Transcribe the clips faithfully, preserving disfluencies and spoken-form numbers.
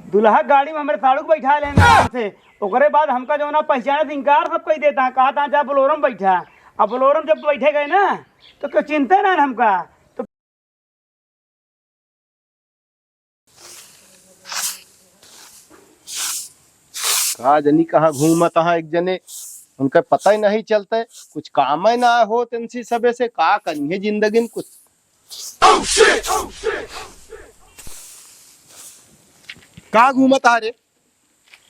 दुल्हा गाड़ी में हमरे साढ़ू के बैठा लेंगे आराम से। ओकरे बाद हमका जो ना पहचाने से इनकार सब कही देता है, कहा था जा बोलोरो में बैठा। अब बोलोरो में जब बैठे गए ना, तो क्यों चिंता ना हमका। तो का जनी कहाँ घूमत हा एक जने, उनका पता ही नहीं चलता है, कुछ काम ही ना हो तेनसी सबे से, का करिए जिंदगी में कुछ। का घूमत हा रे?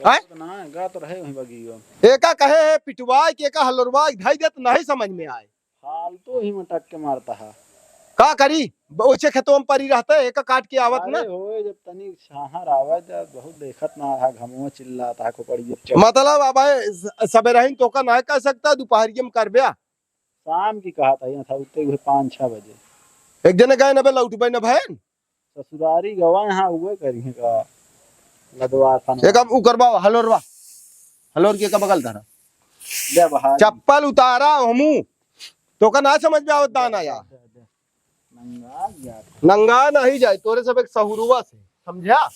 हैं? ना, गा तो रहे वहीं बगियो। एका कहे है पिटवाई के, एका हलरवाई धाई दे तो नहीं समझ में आए। फालतू ही मटक के मारता है। का करी? ब-, ओछे खेतों में परी रहता है, एका काट के आवत ना। अरे होए, जब तनी छाहर आवे, जब बहुत देखत ना रहा, घमवा चिल्लाता है, खोपड़ी जब चढ़। मतलब अब है, स-, सबेरहिन तो का ना कह सकता, दोपहरिया में करब्या। शाम की कहा था, यहाँ था उत्ते हुए पाँच छः बजे। एक जने गए न बे, लौटबे न भैन। ससुरारी गवा यहाँ हुए करिए का, लदवा था ना। एक अब उ करबा, हलोरवा। हलोर के का बगल धरा। ले बहार। चप्पल उतारा हमू। तो का ना समझ में आवत दाना या। दे, दे, दे। नंगा गया। नंगा नहीं जाए, तोरे सब एक सहुरुआ से, समझा?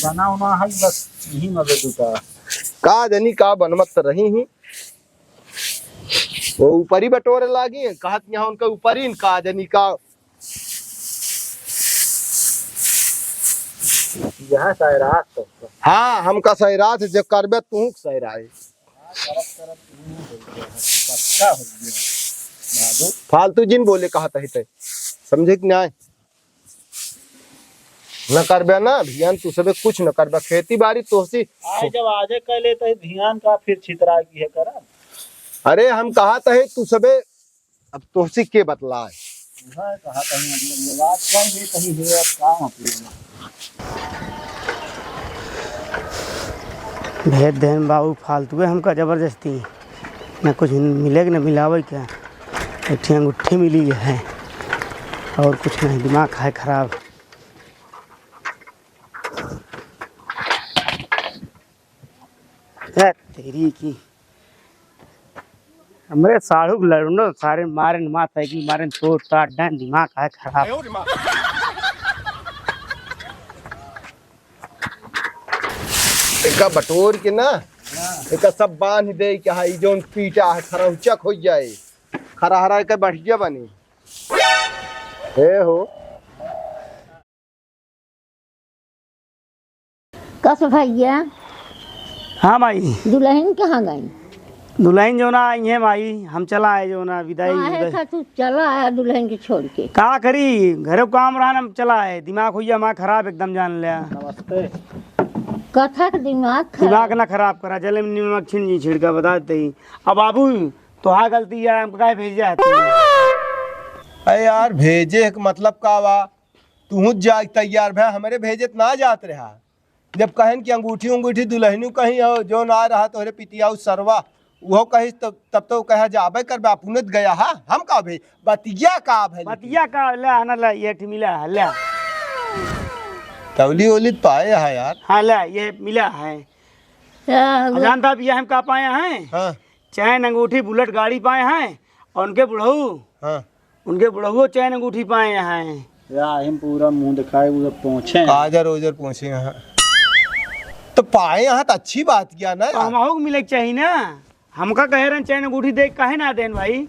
बना उना है बस, यही मदद होता। का जनी का बनमत रही ही। वो ऊपरी बटोरे लागी, कहत यहाँ उनका ऊपरी न का जनी का। यहाँ सैराट तो। हाँ, हमका सैराट है, जब करबे तू सैराट। करत करत तू हो गया, पक्का हो गया। बाबू। फालतू जिन बोले कहत है तै। समझे कि नहीं? न करबे ना, भियान तू सबे कुछ न करबे, खेती बाड़ी तोहसी। आज जब आजे कह लेते हैं भियान का, फिर छितरा की है करब। अरे हम कहत है तू सबे, अब तोहसी के बतलाए। वह कहत है मतलब ये बात कर दे कहीं है, अब काम अपने। भेज देन बाबू फालतुए हमका जबरदस्ती, न कुछ मिले के न मिलावे के। एक ठे अंगूठी मिली है और कुछ नहीं, दिमाग है खराब। ए, तेरी की। हमरे साढ़ू के लड़नो सारे मारे न मार साइकिल मारे न तोड़ ताड़ डान दिमाग है खराब। एका बटोर के ना, एका सब बांध दे के हाई जौन पीटा है खरौचक हो जाए। खरहरा के बढ़िया बनी। हे हो। कस भैया। हाँ माई। दुलहिन कहाँ गई? दुलहिन जो ना आई है माई, हम चला आए जो ना विदाई, काहे विदाई। खातिर चला आया दुलहिन के छोड़ के? का करी, घरे काम रहा ना, हम चला आए। दिमाग हुई हमारा खराब एकदम जान लिया। नमस्ते। कथा के दिमाग खराब। दिमाग ना खराब करा, जले में नमक छिन जी छिड़का बता देते ही। अब बाबू, तोहार गलती है, हमको काहे भेजा है तू? अरे यार, भेजे के मतलब का बा? तू जाए तैयार भे, हमरे भेजे त ना जात रहा। जब कहन कि अंगूठी उंगूठी दुलहिनु कहीं हो, जो ना रहा तोहरे पितिया उ सरवा, उहो कहिस तब, तब तो कहा जाबे करबे, अपने त गया हा, हम का भे, बतिया का भे लेकिन? बतिया का ले, आना ले, ये ठी मिला है, ले। तौली ओली त पाए हा यार। हाँ, ले, ये मिला है। हाँ, अब जानता अब ये हम का पाए हैं? हाँ। चैन अंगूठी बुलेट गाड़ी पाए हैं, और उनके बुढ़ऊ, हाँ। उनके बुढ़ऊ चैन अंगूठी पाए हैं। या हम पूरा मुंह दिखाए, वो पोंछे हैं। काजर ओजर पोंछे हैं। तो पाए हैं तो अच्छी बात किया ना तो यार। हमहू के मिले के चाहिए ना। हमका कहे रहन चैन अंगूठी दे, काहे ना देन भाई?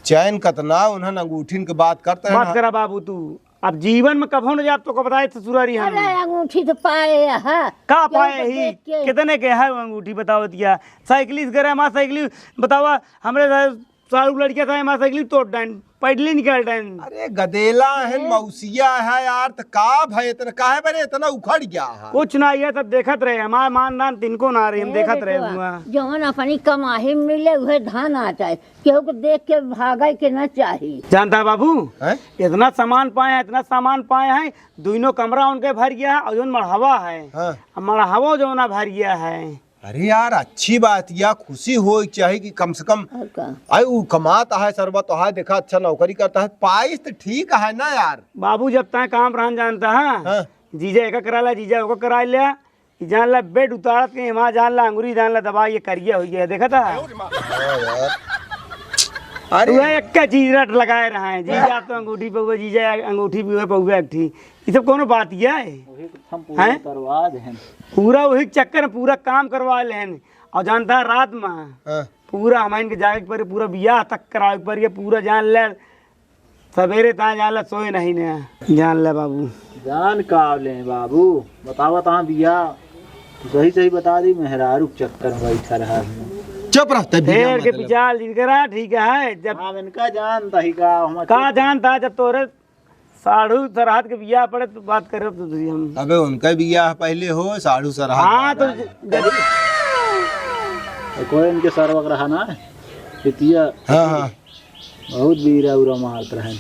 चैन कतना उन्हन अंगूठिन के बात करते हैं बात ना। करा बाबू तू। अब जीवन में कभो न जाब, तोका बताए ससुरारी हम। अरे, अंगूठी तो पाए है। का क्यों पाए तो ही? देख के? कितने के है वो अंगूठी, बतावत या? साइकिल से गरम आ, साइकिल बतावा, हमरे सा-, सारू लड़किया था, हमारे साइकिल तोड़ डाइन, पैडली निकाल डाइन। अरे, गदेला है, हैं? मौसिया है यार, तो का भाई इतना, काहे बरे इतना उखड़ गया है? कुछ ना, ये सब देखत रहे, हमार मान दान तिनको ना रहे, हम ए देखत रहे बेटवा, हुआ। जवन अपनी कमाई में मिले, उहे धान आ जाए। केहू को देख के भागे के ना चाही। जानता है बाबू, हैं? इतना सामान पाए हैं, इतना सामान पाए हैं, दुइनो कमरा उनके भर गया है और जौन मढ़ावा है, हाँ। अब मढ़ावो जौन भर गया है। अरे यार, अच्छी बात या, खुशी हो चाही कि कम से कम और का? आई उ कमात है सरबत है, देखा अच्छा नौकरी करता है, पाइस तो ठीक है ना यार। बाबू जब तय काम रहन जानता है, हाँ। जीजा एका करा ला, जीजा ओका करा ले, ई जान ला बेड उतारत के, हमार जान ला अंगुरी जान ला दबा, ये करिया हो गया, देखा था? हाँ यार। अरे। तू एक का चीज रट लगाए रहा है, जीजा तो अंगूठी पे हुआ, जीजा अंगूठी पे हुआ, पे हुआ एक ठी। ई सब कौनो बात ही है? वही तो हम पूरा हैं? करवा देहन। पूरा वही चक्कर में पूरा काम करवा लेहन। और जानता है, रात में हाँ। पूरा हमारे इनके जागे के परी, पूरा बियाह तक करावे के परी, पूरा जान ले, सवेरे तहाँ जान ले, सोए नहीं ने, जान ले बाबू। जान का ले बाबू, बतावा तहाँ बियाह, सही सही बता दी, मेहरारू के चक्कर में बैठा रहा है। चुप रह, तब बियाह शेर के मतलब। पिछाल जिनकरा, ठीक है, जब हाँ, इनका जानता ही का, हम का जानता, जब तोरे साढ़ू सरहद के बियाह पड़े तो बात करे तो दूसरी हम। अबे उनका बियाह पहले हो, साढ़ू सरहद हाँ, बाद तो में। ज-, ज-, तो कोई इनके सरवक रहा ना, पितिया। हाँ, हाँ। बहुत बीरा उरा मारत रहे।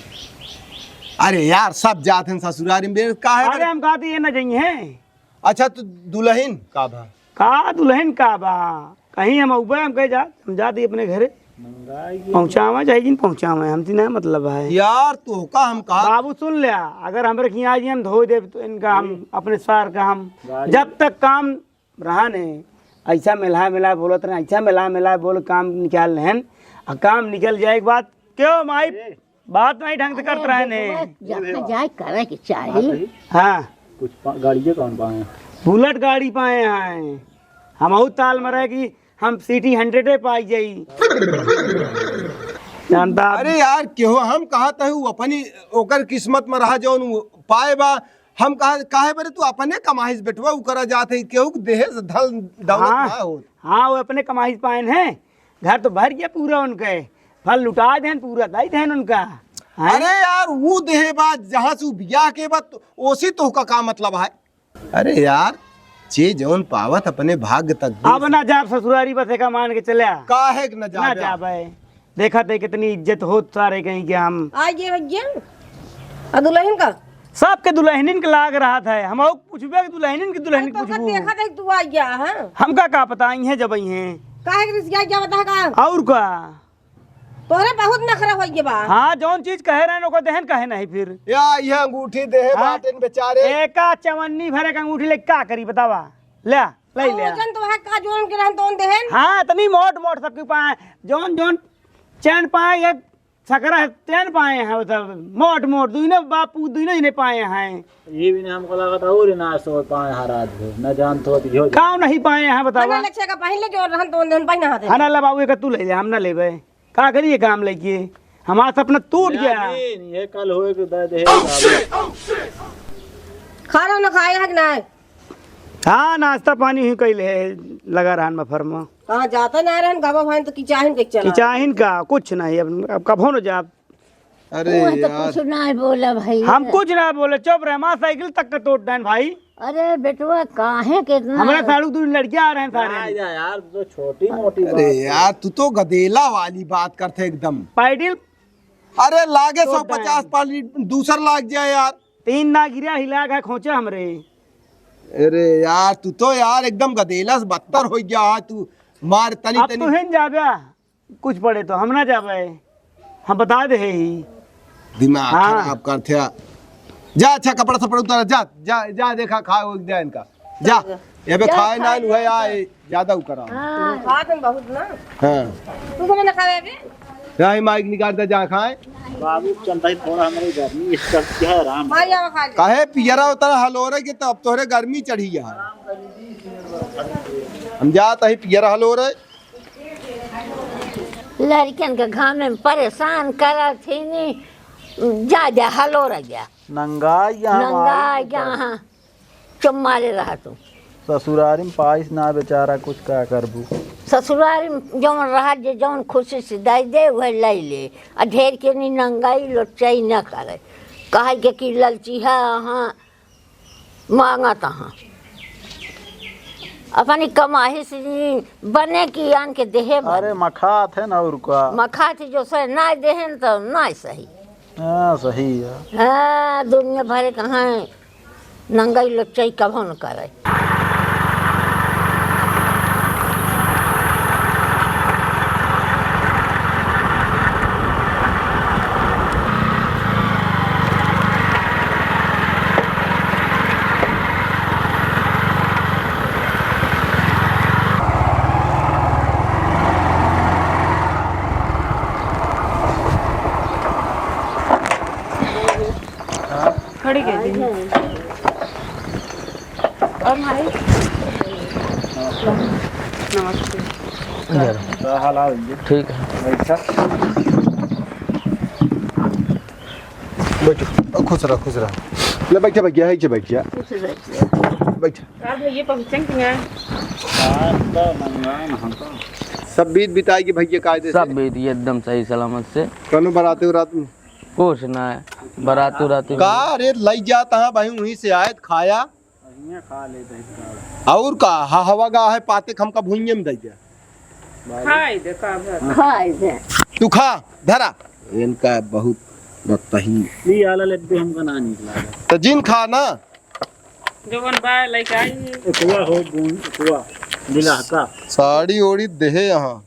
अरे यार, सब जात हैं ससुरारी में, काहे अरे करे? हम कहते ये ना जाइए हैं। अच्छा, तो दुल्हन का बा? का दुल्हन का बा? कहीं हम अउबे, हम कहे जा, हम जात ही अपने घरे। मंगाई के पहुँचावे चाहे जिन पहुँचावे, हमसे ना मतलब है। यार, तो का हम कहा? बाबू सुन ले, अगर हमरे खियाँ आ जी, हम धो देब तो इनका, हम अपने सार का हम, गाड़ी जब तक काम रहा नहीं, ऐसा मिला मिला बोलत रहे, ऐसा मिला मिला बोल काम निकाल लेहन, आ काम निकल जाए के बाद, क्यों माई? ए। बात नहीं ढंग से करत रहे ने। जहाँ जाए करे के चाही। हाँ। कुछ पा-, गाड़िए कौन पाए हैं? बुलेट गाड़ी पाए हैं। हम बहुत ताल में रहे कि हम सिटी हंड्रेडे पाई जाई। जानता अरे यार, केहो हम कहत है, उ अपनी, ओकर किस्मत में रहा जौन उ पाए बा। हम कहा, काहे बरे तू अपने कमाई से बेटवा उ करा जात है, केहू के देहे से धन दौलत हाँ, ना होत। हाँ, वो अपने कमाई से पाए हैं। घर तो भर गया पूरा उनके, फल लुटा देन पूरा, दई देन उनका। हैं? अरे यार, वो देहे बा जहाँ से उ बियाह के बा, तो ओसी तोहका का मतलब है? अरे यार, जे जौन पावत अपने भाग्य तक दे अब से। ना जाब ससुरारी, बस एका मान के चले आ। काहे के ना ना जाबे? जाबे। देखत है कितनी इज्जत होत सारे कहीं के हम। आ ये भैया, आ दुल्हन का? सबके दुल्हनिन के लाग रहत है, हम और पूछबे कि दुल्हनिन के दुल्हन अरे तो पूछबू। देखत है तू आ गया है। हमका का पता, आई हैं जब आई हैं। काहे के रिसिया गया बता का? और का? तोरे बहुत नखरा हो गया बा। हाँ, जौन चीज कहे रहन ओकर देहन काहे नहीं फिर? या, यह अंगूठी देहे हाँ? बाटेन बेचारे। एका चवन्नी भरे के अंगूठी ले का करी बतावा? ले, ले, ले। वजन तो है का, जौन के रहन तौन देहन? हाँ, इतनी मोट मोट सबके पाए, जौन जौन चैन पाए, एक सकरा चैन पाए हैं, वो सब मोट मोट, दुइने बापू, दुइने जने पाए हैं। ये भी नहीं हमको लगा था, और ना सो पाए हैं रात भर, ना जान तो भी हो जाए। काउ नहीं पाए हैं, बतावा? हना लच्छे का पहले जो रहन तौन देहन, पहना हाथे। हना ले बाबू, एक तू ले ले, हम ना लेबे। का करिए काम लेके? हमारा सपना टूट गया। नहीं, ये कल होए के दे दे। खाना ना खाए है कि नहीं? हाँ, नाश्ता पानी ही कइले है, लगा रहन मफर में। कहाँ जाता ना रहन, गवा भाई तो किचाहिन के चला। किचाहिन का, कुछ नहीं, अब, अब कभो न जाब। अरे वह तो यार। कुछ ना बोला भाई। हम कुछ ना बोले, चुप रहे, हमारा साइकिल तक का तोड़ देन भाई। अरे बेटवा, काहे के इतना हमारा साढ़ू दू लड़कियां आ रहे हैं सारे। जा, जा यार, तू तो छोटी मोटी अरे बात है। यार, तू तो गदेला वाली बात करते एकदम। पाइडिल। अरे लागे तोड़ सौ पचास देन। पाली दूसर लाग जाए यार। तीन ना गिरा हिला के खोचे हमरे। अरे यार, तू तो यार एकदम गदेला से बदतर हो गया है तू। मार तनी अब तनी। तू हिन जाबे, कुछ पड़े तो हम ना जाबे, हम बता दे ही। दिमाग हाँ। खराब करते हैं। जा, अच्छा कपड़ा सपड़ा उतार, जा, जा, जा, देखा खाए हो गया इनका। जा, जा। ये बे जा, खाए ना, खाए वह ना। आए, ज्यादा उ करा। हाँ। खा तुम बहुत ना। हाँ। तू कौन खावे अभी? जा, ही माइक निकाल दे, जा खाए। बाबू चलता ही थोड़ा हमारे गर्मी इस तरह क्या है, राम। भाई, आओ खा ले। काहे पियरा उतर हलोरे के, तो अब तोहरे गर्मी चढ़ी है। हम जात ही पियरा हलोरे। लड़कन के घामे में परेशान करत ही नी, जा, जा, हलोर जा। नंगाई यहाँ नंगाई माई यहाँ। चुप मारे रहा तू। ससुरारी में पाइस ना बेचारा, कुछ का करबू? ससुरारी में जौन रहा, जे जौन खुशी से दे दे, वह ले ले। आ ढेर के नी नंगाई लोचाई ना करे। कहे के कि ललची है, हाँ, मांगत हाँ। अपनी कमाई से जी बने कि आन के देहे बने। अरे मखात है ना, और का? मखात जो से ना देहन तो ना सही। हाँ, सही है। हाँ, दुनिया भर कहाँ नंगई लोचाई कभो न करे। खड़ी कर दी। भाई। नमस्ते। जरा। का हाल है भैया? ठीक है। बैठा। बैठो, खुश रहो, खुश रहो। ले बैठा भैया, है जे बैठ जा। खुश रहो। बैठ। का भैया पहुँचन कि ना? आज तो मंगवाए ना हम तो। सब बीत बिताई के भैया कायदे से? सब बीत गई एकदम सही सलामत से। कौनो बराते उरात में? कुछ ना है, बराते उराते में। का रे, लई जात हाँ भाई, वहीं से आए त खाया। अहियाँ खा लेत है का। और का, हा, हवा गा है, पाते क हमका भुइये में दे दे। खाए दे, का भर। खाए दे। तू खा, धरा। इनका बहुत रत्तही। ई आला लड्डू हमका ना नीक लागत। त जिन खा ना। जवन बा, लइके आई। एतवा हो, बून, एतवा। बिलाहका। साड़ी ओड़ी देहे यहाँ।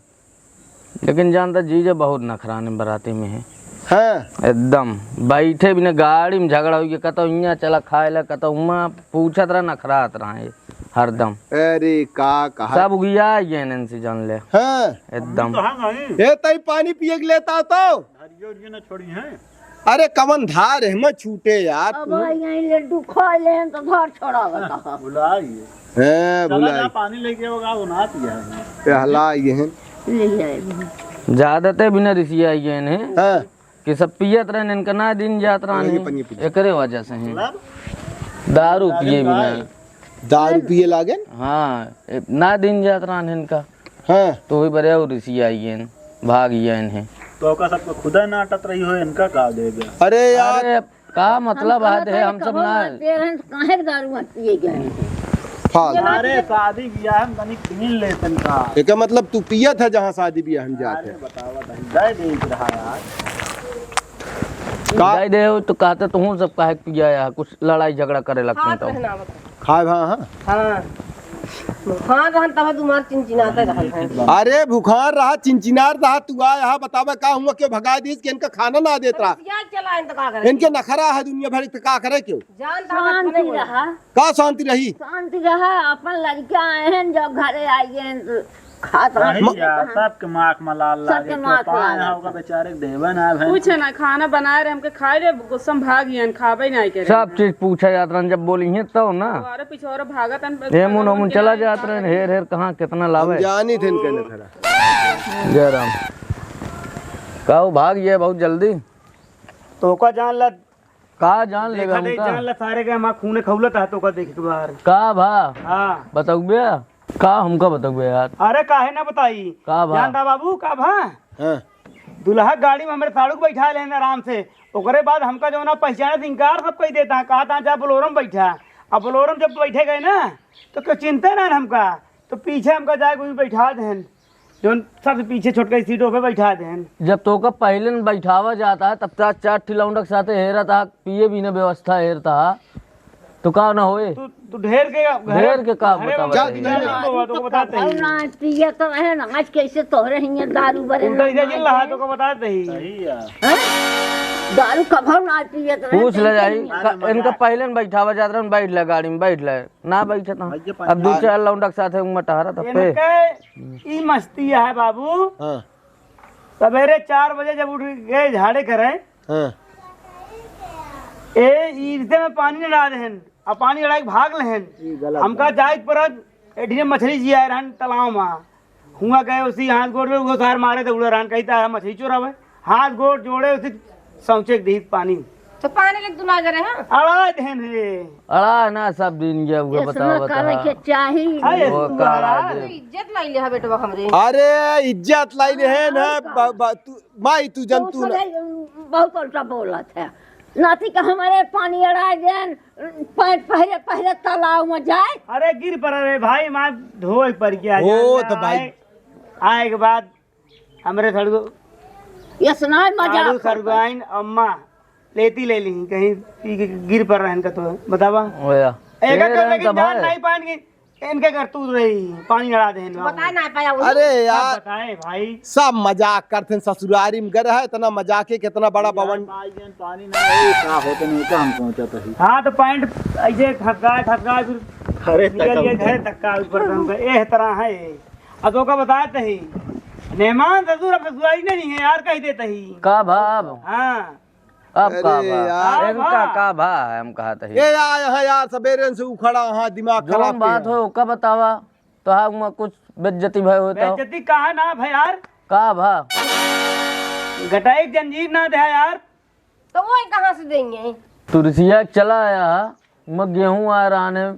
लेकिन जानता जीजा बहुत नखराने बराती में है। हाँ। एकदम बैठे बिना गाड़ी में झगड़ा हुई, कतौ इहाँ चला खाए ला, कतौ उहाँ पूछत रहा, नखरात रहा है हरदम। अरे का कहा? सब उगिया गए इनसे जान ले। हाँ। एकदम। तो हम नहीं। ए तई पानी पिए के लेता तो। हरियो हरियो ना छोड़ी हैं। अरे कवन धार है, मैं छूटे यार अब तू। यहीं लड्डू खा लेन तो धार छोड़ावत ह। भुलाई। हैं, चला भुलाई। जा, पानी लेके आओ, का उनात ही है। पहला ये है। ले आए। ज्यादा ते बिना रिसिया ये ने। हाँ। कि सब पियत रहन, इनका ना दिन जात रहन पनिया, है। पनिया पी। एकरे वजह से है। मतलब? दारू पिए बिना। दारू पिए लागेन? हाँ, ए, ना दिन जात रहन इनका। हाँ। तो वही बरे और इसी आई गए, भाग गए हैं। तो ओका सबको खुदा नाटत रही हो, इनका का दे दे? अरे यार। अरे, का मतलब हम है दे, हम सब ना दे रहे हैं, तो काहे के दारू मत पिए गए हैं? फाल। अरे, शादी ब्याह में तनी पीन लेतन का। एका मतलब तू पियत है जहाँ शादी ब्याह में जात अरे, है। बतावा तनी, दे दे रहा यार। का? दे दे हो तो कहते तुहूँ सब काहे के पिया है, कुछ लड़ाई झगड़ा करे लगते हैं तो। खाए भा, हाँ? हाँ। भुखान रहन तब तुम्हार चिनचिनाते रहन है। अरे भुखान रहा, चिनचिनार रहा, तू आए हा, बतावे का हुआ, क्यों भगा दीस कि इनका खाना ना देत रहा? सियार चलाएन तो का करे? इनके नखरा है दुनिया भर, तो का करे क्यों? जान तो शांति रहा। का शांति रही? शांति रहा, अपन लड़का आए हैं, जब घरे आइए हैं तो खात रहा। सही है, सबके माख मलाल लागे, सबके माख पाए मलाल होगा बेचारे के देवे ना भैन। कुछ ना, खाना बनाए रहे, हमके खाए रे, गुस्सा में भाग गए, खाबे नहीं करे। सब चीज पूछे जात रहन, जब बोली हैं तो ना। अरे पिछोरे भागत हन, ए मुन, मुन चला जात रहन, हेर हेर कहाँ कितना लावे। हम जानी थे इनके नखरा। जय राम। का हो, भाग गए बहुत जल्दी? तो ओका जान ला। का जान लेगा देखा नहीं, उनका? जान ला सारे के हमार खूने खौलत है तो ओका देख के बाहर। का भा? हाँ। बतौबे? का हमका बतौबे यार? अरे काहे ना बताई? का भा? जानता बाबू, का भा? हाँ। दुल्हा गाड़ी में हमरे साढ़ू के बैठा लेन आराम से। ओकरे बाद हमका जो ना पहचाने से इनकार सब कही देता है, कहा था जा बोलोरो में बैठा। अब बोलोरो में जब बैठे गए ना, तो क्यों चिंता ना हमका, तो पीछे हमका जाए कोई बैठा देन, जौन सबसे पीछे छोटका सीटों पे बैठा देन। जब तोका पहले न बैठावा जाता है, तब चार, चार ठे लौंडक साथे हेरत हा, पिए भी न व्यवस्था हेरत हा, तो का न होए? तू, तू ढेर के, ढेर के का घरे में बतावा जा, जाए? जा, जा, जा, तो बताते ही। ना पिए तो है ना, आज कैसे तोहरे हियां दारू बरे उल्टा ना इधर जिन रहा मार तो का बताते ही। सही है। हैं? दारू कभर ना पिए तो पूछ है, ले जाई, कैसे का, इनका पहले न बैठावा जात रहन, बैठ ले गाड़ी में, बैठ ले। ना बैठत हन। भैया, अब दू पंचायत चार लौंडक साथे उमर टहरत हन पे। इनके ई मस्ती है बाबू। हाँ। सवेरे चार बजे जब उठ गए झाड़े करे, हाँ। ए ईरते में पानी न डाल देहन, आ पानी अड़ाई के भाग लेहन। ई गलत हमका बात। जाए के पड़त, ए ढेर मछली जिया रहन तालाब में। हुआ गए उसी हाथ गोड़ में उगो सार मारे तो उड़ा रहन, कही ता मछली चोरावे। हाथ गोड़ जोड़े उसी सौंचे के दी पानी। तो पानी लेके तू ना गए रहे, हाँ? अड़ा देहन रे। अड़ा ना सब दिन ये उहे ये बतावा सुनो करे था। के चाही। अरे वो तू काला महाराज। दे। इज्जत लाई ले हा बेटवा हमरे। अरे इज्जत लाई ले है ना, हाँ, ब-, ब-, तू, माई तू जन तू तू ना। सुनाई, बहुत उल्टा बोलत है। नाती का हमारे पानी अड़ा देन, पैंट पहले, पहले तालाब में जाए। अरे गिर पड़ा रे भाई, मार धोए पड़ गया। ओ, जान तो भाई। आए, आए के बाद हमरे सड़गो ये सुनाए मजाक साड़ू करता। सरगो आइन अम्मा लेती ले ली, कहीं पी के गिर पड़ रहन का तो बतावा। ओया। एक ए, एक रहन लेकिन का जान भाई। नहीं पाएंगे। इनके करतूत रही, पानी अड़ा देहन बाबू। बता ना पाया वो। अरे यार, बताए भाई। सब मजाक करते हैं, ससुरारी में गए रहा, इतना मजाक है, कितना बड़ा यार, बवन। भाई जान, पानी ना हो, का होते नहीं, का हम पहुंचत ही। हाँ, तो पैंट ऐसे खसकाए, खसकाए, फिर अरे निकल गए, धक्का। धरे धक्का ऊपर से हमका, एह तरह है। अब तो का बताए तही, मेहमान ससुर अब ससुरारी नहीं है यार, कह देते ही। का भाव? हाँ। अब का अरे भा? यार। इनका का भा है, हम कहत ही। ये यार, यहाँ यार, सबेरे से उखड़ा, हाँ, दिमाग खराब जौन बात किया। हो, ओका बतावा। तो हाँ, उमा कुछ बेइज्जती भय होता हो। बेइज्जती कहा ना भय यार। का भा? गटाई जंजीर ना दे यार। तो वो कहाँ से देंगे? तुरसिया चला आया, उमा गेहूं आ रहने,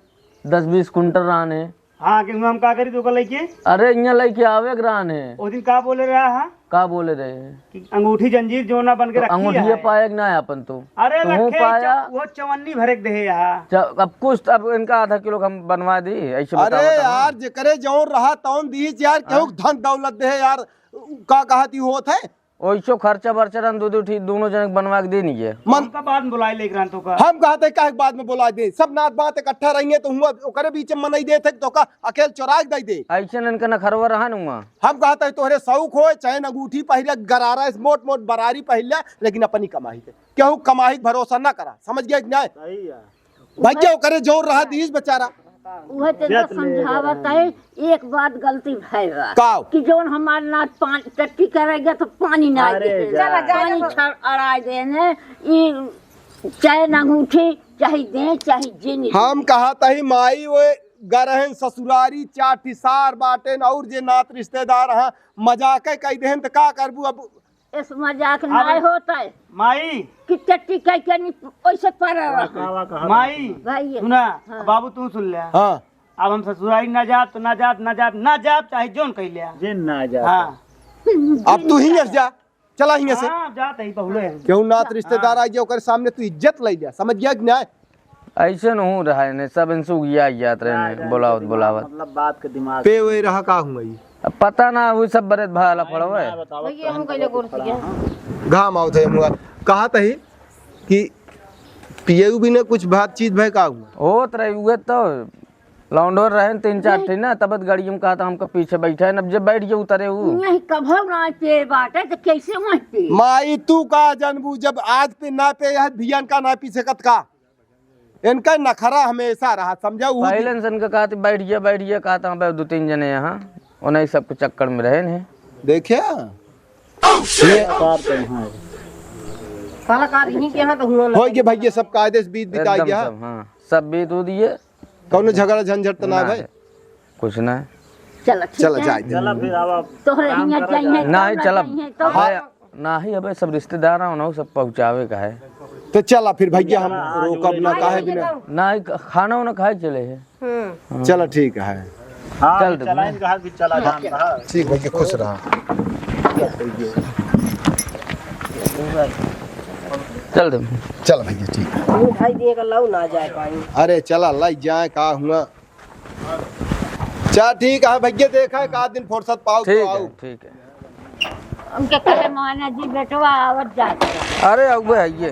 दस बीस कुंटल रहने। हाँ, कि हम का करी तो ओकर लइके? अरे, इहाँ लइके आवे के रहने। ओ दिन का बोले रहा हा? का बोले रहे? कि अंगूठी जंजीर जो ना बन के तो रखी अंगूठिया है। पाए कि ना अपन तू? अरे, तो हूँ लखे पाया। च-, वो चवन्नी भरे के देहे यहाँ। च-, अब कुछ तो अब इनका आधा किलो हम बनवा दी, ऐसे अरे बताओ तो। यार, जेकरे जौन रहा तौन दीज यार, केहू हाँ? धन दौलत देहे यार, का कहती होत है? ओइसो खर्चा बर्चा रहन, दू दू ठी, दोनों जने के बनवा के दे नीचे। मन हमका बाद में बुलाए लेके रहन तो का? हम कहत है काहे के बाद में बुलाए दे? सब नात बात इकट्ठा रहिए तो हुआ ओकरे बीच में मनई देत है तो का अकेल चोराए के दे दे? ऐसे इनका नखरवा रहन हुआ। हम कहत है तोहरे शौक होए, चैन अंगूठी पहिरे, गरारा, मोट मोट बरारी पहिर ले, लेकिन अपनी कमाई के। केहू कमाई के भरोसा ना करा, समझ गया कि नहीं? सही है। भैया ओकरे जोर रहा दीस बेचारा। उहे तो इनका समझावत है, एक बात गलती भय बा। का? कि जौन हमार नात पान-, टट्टी करेगा तो पानी ना अरे दे। जा। चला, जा, पानी जा। छड़ अड़ाए देने, ई चैन अंगूठी चाहे दे, चाहे जे नहीं हम दे। कहत ही माई वो गरहन ससुरारी चार ठी सार बाटेन और जे नात रिश्तेदार हैं, मजाक कह देहन त का करबू अब? इस मजाक अब नाय होत है। माई। कि टट्टी कह के नहीं ओइसे पड़ा रहा। वाह, वाह, कहा माई। भाई। सुना, हाँ। बाबू तू सुन ले। हाँ। अब हम ससुरारी ना जाब, तो ना जाब, ना जाब, ना जाब, चाहे जोन कह ले। जे ना जाब। हाँ। अब तू ही जा। चला हियाँ से। हाँ, जात ही बहुले हैं। केहू नात हाँ। रिश्तेदार आ गया, ओकर सामने तू इज्जत ले जा, समझ गया कि नहीं? ऐसे न हो रहा है, ने सब इनसे उगिया जात रहे ना, ने, ना, बोलावत, इनके दिमाग, बोलावत। मतलब, बात के दिमाग पे वे रहा का हुआ ये? अब पता ना, वो सब बरत भाला नहीं, पड़वे। ना बतावत भैया, तो हम हम कैले बतावत गोर खड़ा थी हैं। घाम आवत है मुआ। कहा तही कि पियऊ भी ने कुछ बातचीत भय का हुआ? होत रही, उहे तो लौंडो रहे तीन चार नहीं। ठे ना, तब गड़ियम कहा था हमको पीछे बैठा है, अब जब बैठ गए उतरे उ। नहीं, कभो ना पे बाटे, तो कैसे वहीं पे? माई, तू का जनबू, जब आज पे ना पे, यह भियन का ना पी सकत का? इनका नखरा हमेशा रहा, समझा? उ पहले से इनका कहा था, "बैठ गया, बैठ गया," कहा था, "अब दो तीन जने यहाँ, उन्हें सब कुछ चक्कर में रहे नहीं।" देखिया? ये कलाकार तो यहाँ है। कलाकार यहीं के यहाँ तो हुआ ना। हो गए भैया, सब कायदे से बीत बिताई एकदम गया। सब, हाँ, सब बीत हो दिए। कौनो झगड़ा झंझट तो ना ना भाई? है, कुछ ना। चला, ठीक चला, है। जाए दे। चला फिर, आवा। तोहरे काम हियाँ करा जाइए, जाए। ना ही कौन चला। जाइए, तो अबे, ना ही, अबे सब रिश्तेदार हैं, उन्हों सब पहुँचावे का है। तो चला फिर भैया, हम हाँ, रोकब ना, काहे बिना? ना ही, खाना उना खाए चले हैं। हम्म। हाँ। चला ठीक है। हाँ, चल दे चला भैया। इनका हाथ भी चला जान रहा। ठीक भैया, खुश रहा। चल दे। चल भैया, ठीक है। मिठाई दिए का लाऊ ना जाए पाई। अरे चला, लाई जाए, का हुआ? चल ठीक है भैया, देखा है का दिन फुर्सत पाओ तो ठीक है, आओ। ठीक है। उनके कहे मोहना जी बेटवा आवत जात रहे। अरे अउबे है ये।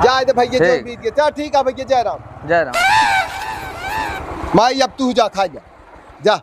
जाए दे भैया, जो ठीक। बीत गया। चल ठीक है भैया, जय राम। जय राम। माई अब तू जा, खा जा, जा।